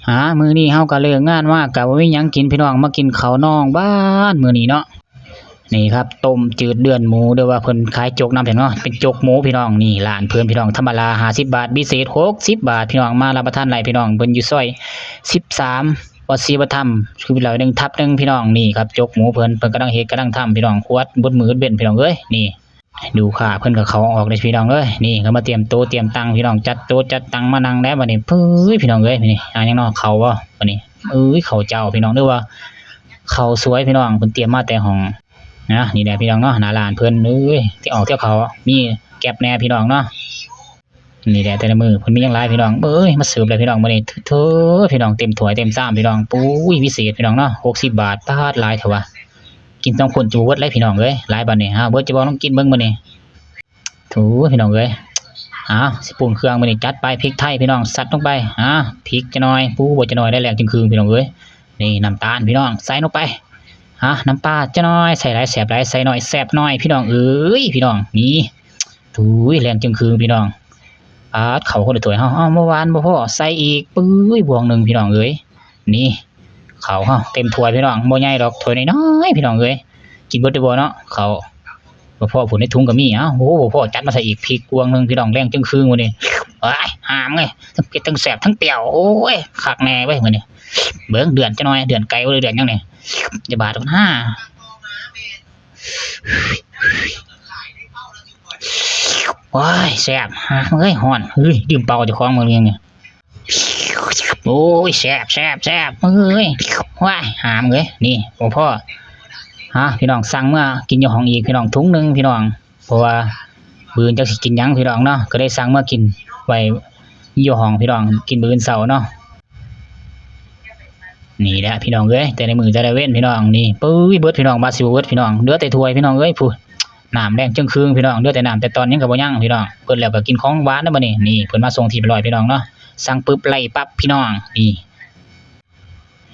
ຫາ ມື້ນີ້ເຮົາກໍເລີກງານມາ ກໍບໍ່ມີຫຍັງກິນ ພີ່ນ້ອງ ມາກິນເຂົ້ານອກບ້ານມື້ນີ້ເນາະ. ນີ້ຄັບ ຕົ້ມຈືດເລືອດໝູ ຫຼືວ່າເພິ່ນຂາຍຈົກນຳ ພີ່ນ້ອງເນາະ ເປັນຈົກໝູ ພີ່ນ້ອງ. ນີ້ຮ້ານເພິ່ນ ພີ່ນ້ອງ ທຳມະດາຫ້າສິບບາດ ພິເສດຫົກສິບບາດ ພີ່ນ້ອງ ມາຮັບປະທານໄດ້ ພີ່ນ້ອງ. ເພິ່ນຢູ່ຊອຍສິບສາມ ວັດສີປະທຳ ຄືລາວໜຶ່ງທັບໜຶ່ງ ພີ່ນ້ອງ. ນີ້ຄັບ ຈົກໝູເພິ່ນ ເພິ່ນກຳລັງເຮັດກຳລັງທຳ ພີ່ນ້ອງ ຂວດເບິດມື້ເບິດເວັນ ພີ່ນ້ອງເອີຍ. ນີ້ ລູກຄ້າເພິ່ນກໍເຂົ້າອອກເດ້ ພີ່ນ້ອງເອີຍ. ນີ້ກໍມາຕຽມໂຕະຕຽມຕັ່ງ ພີ່ນ້ອງ ຈັດໂຕະຈັດຕັ່ງມານັ່ງແລ້ວບັດນີ້. ເອີຍ ພີ່ນ້ອງເອີຍ ນີ້ ອັນຫຍັງເນາະ ເຂົ້າບໍ່ບັດນີ້? ເອີຍ ເຂົ້າເຈົ້າ ພີ່ນ້ອງ ຫຼືວ່າເຂົ້າສວຍ ພີ່ນ້ອງ ເພິ່ນຕຽມມາແຕ່ຫ້ອງນະ. ນີ້ແຫຼະ ພີ່ນ້ອງເນາະ ໜ້າຮ້ານເພິ່ນ ເອີຍ ທີ່ອອກແຖວເຂົ້າ ມີແກັບແດ່ ພີ່ນ້ອງເນາະ. ນີ້ແຫຼະ ແຕ່ລະມື້ເພິ່ນມີຫຍັງຫຼາຍ ພີ່ນ້ອງເອີຍ. ມາເສີບແລ້ວ ພີ່ນ້ອງ ມື້ນີ້ ໂທ້ ພີ່ນ້ອງ ເຕັມຖ້ວຍເຕັມຊາມ ພີ່ນ້ອງ. ປຸ້ຍ ພິເສດ ພີ່ນ້ອງເນາະ ຫົກສິບບາດ ປາດ ຫຼາຍແທ້ວ່າ. ກິນສອງຄົນຈະບໍ່ເບິດເລີຍ ພີ່ນ້ອງເອີຍ ຫຼາຍປານນີ້. ເອົາ ເບິດຈະບໍ່ ລອງກິນເບິ່ງມື້ນີ້. ໂອ້ ພີ່ນ້ອງເອີຍ ເອົາ ຊິປຸງເຄື່ອງມື້ນີ້ ຈັດໄປ ພິກໄທ ພີ່ນ້ອງ ສັດລົງໄປ. ເອົາ ພິກຈັກໜ້ອຍ ປູ ບໍ່ຈັກໜ້ອຍໄດ໋ ແລງຈຶ່ງຄຶງ ພີ່ນ້ອງເອີຍ. ນີ້ ນ້ຳຕານ ພີ່ນ້ອງ ໃສ່ລົງໄປ. ເອົາ ນ້ຳປາຈັກໜ້ອຍ ໃສ່ຫຼາຍແຊບຫຼາຍ ໃສ່ໜ້ອຍແຊບໜ້ອຍ ພີ່ນ້ອຍເອີຍ ພີ່ນ້ອງ. ນີ້ ໂອ້ຍ ແລງຈຶ່ງຄຶງ ພີ່ນ້ອງ. ປາດ ເຂົ້າຄົນລະຖ້ວຍເຮົາ ເອົາ ບໍ່ຫວານບໍ່ພໍ ໃສ່ອີກ ປຶ້ຍ ບ່ວງໜຶ່ງ ພີ່ນ້ອງເອີຍ. ນີ້ ເຂົ້າເຮົາເຕັມຖ້ວຍ ພີ່ນ້ອງ ບໍ່ໃຫຍ່ດອກ ຖ້ວຍນ້ອຍໆ ພີ່ນ້ອງເອີຍ. ກິນເບິດໄດ້ບໍ່ເນາະ ເຂົ້າ ບໍ່ພໍ ພຸ້ນໃນຖົງກໍມີ. ເອົ້າ ໂອ້ ບໍ່ພໍ ຈັດມາໃສ່ອີກ ພິກພວງໜຶ່ງ ພີ່ນ້ອງ ແລງຈຶ່ງຄຶງມື້ນີ້. ໂອ້ຍ ຫາມເອີຍ ທັງເຜັດທັງແຊບທັງປຽວ ໂອ້ຍ ຄັກແນ່ເວີ້ຍມື້ນີ້. ເບິ່ງເດືອນຈັກໜ້ອຍ ເດືອນໄກ່ບໍ່ ເດືອນຫຍັງນີ້ ຢ່າບາດດອກນາ. ໂອ້ຍ ແຊບ ຫາມເອີຍ ຮ້ອນ ເຮີ້ຍ ລືມເປົ່າເຈົ້າຂອງເບິ່ງນີ້. ໂອ້ຍ ແຊບ ແຊບ ແຊບ ເອີຍ ວ້າຍ ຫາມເອີຍ. ນີ້ ໂອ້ ພໍ່ ຮະ ພີ່ນ້ອງ ສັ່ງເມືອກິນຢູ່ຫ້ອງອີກ ພີ່ນ້ອງ ຖົງໜຶ່ງ ພີ່ນ້ອງ ເພາະວ່າມື້ອື່ນຈັກຊິກິນຫຍັງ ພີ່ນ້ອງເນາະ ກໍເລີຍສັ່ງເມືອກິນໄວ້ຢູ່ຫ້ອງ ພີ່ນ້ອງ ກິນມື້ອື່ນເຊົ້າເນາະ. ນີ້ແຫຼະ ພີ່ນ້ອງເອີຍ ແຕ່ລະມື້ແຕ່ລະເວັນ ພີ່ນ້ອງ. ນີ້ ປຶ້ຍ ເບິດ ພີ່ນ້ອງ ວ່າຊິບໍ່ເບິດ ພີ່ນ້ອງ ເຫຼືອແຕ່ຖ້ວຍ ພີ່ນ້ອງເອີຍ ພຸ້ນ ນ້ຳແດງເຈີງຄຶງ ພີ່ນ້ອງ ເຫຼືອແຕ່ນ້ຳ ແຕ່ຕອນຫຍັງກໍບໍ່ຍັງ ພີ່ນ້ອງ. ເບິດແລ້ວກໍກິນຂອງຫວານນະບັດນີ້. ນີ້ ເພິ່ນມາສົ່ງທີ່ຮຽບຮ້ອຍ ພີ່ນ້ອງເນາະ ສັ່ງປຶບໄລ່ປັບ ພີ່ນ້ອງ. ນີ້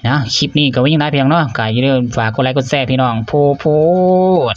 ນະ ຄລິບນີ້ກໍບໍ່ມີຫຍັງຫຼາຍ ພີ່ນ້ອງເນາະ ກໍຢ່າລືມຝາກກົດໄລກົດແຊ ພີ່ນ້ອງ ໂພດ.